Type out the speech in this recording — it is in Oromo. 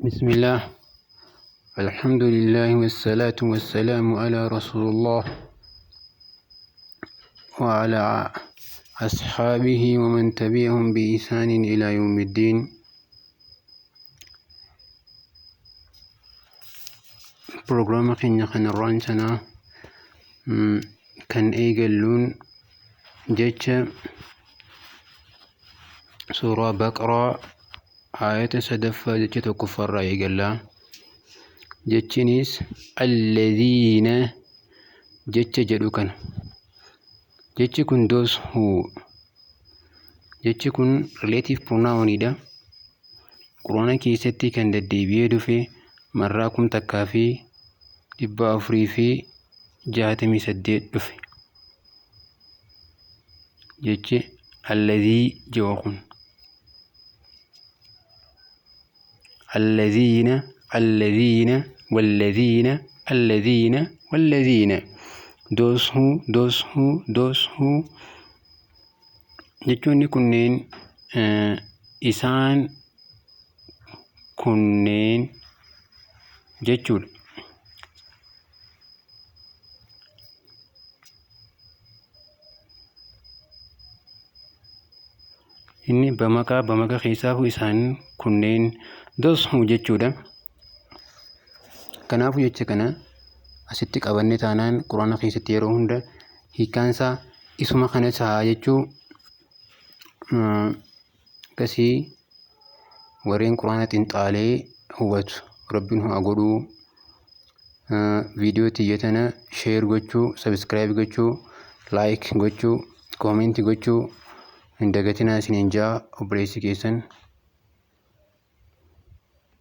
بسم الله، الحمد لله، والصلاة والسلام على رسول الله وعلى أصحابه ومن تبعهم بإحسان إلى يوم الدين. Prograama keenya kanarraan sanaa kan eegalluun jecha suuraa Baqraa aayata sadaffaa jecha tokkoffaarraa eegallaa. Jechinis alladhiina jecha jedhu kana. Jechi kun those who, jechi kun relative pronounidha. Quraana keessatti kan deddeebi'ee dhufe marraa 1468 dhufe. Jechi alladhii jedhu kun alladhiina, alladhiina, walladhiina, alladhiina, walladhiina, those who, those who, those who jechoonni kunneen isaan kunneen jechuudha. Inni bamaqaa bamaqa keessaafuu isaan kunneen those who jechuudha. Kanaafuu jecha kana asitti qabanne taanaan quraana keessatti yeroo hunda hiikkaansaa isuma kana ta'a jechuu. Akkasii warreen quraana xinxaalee hubatu rabbiin haa godhuu. Viidiyoo tiyya tana share gochuu, subscribe gochuu, like gochuu, comment gochuu hin dagatinaa isiniin jaa obboleessi keessan.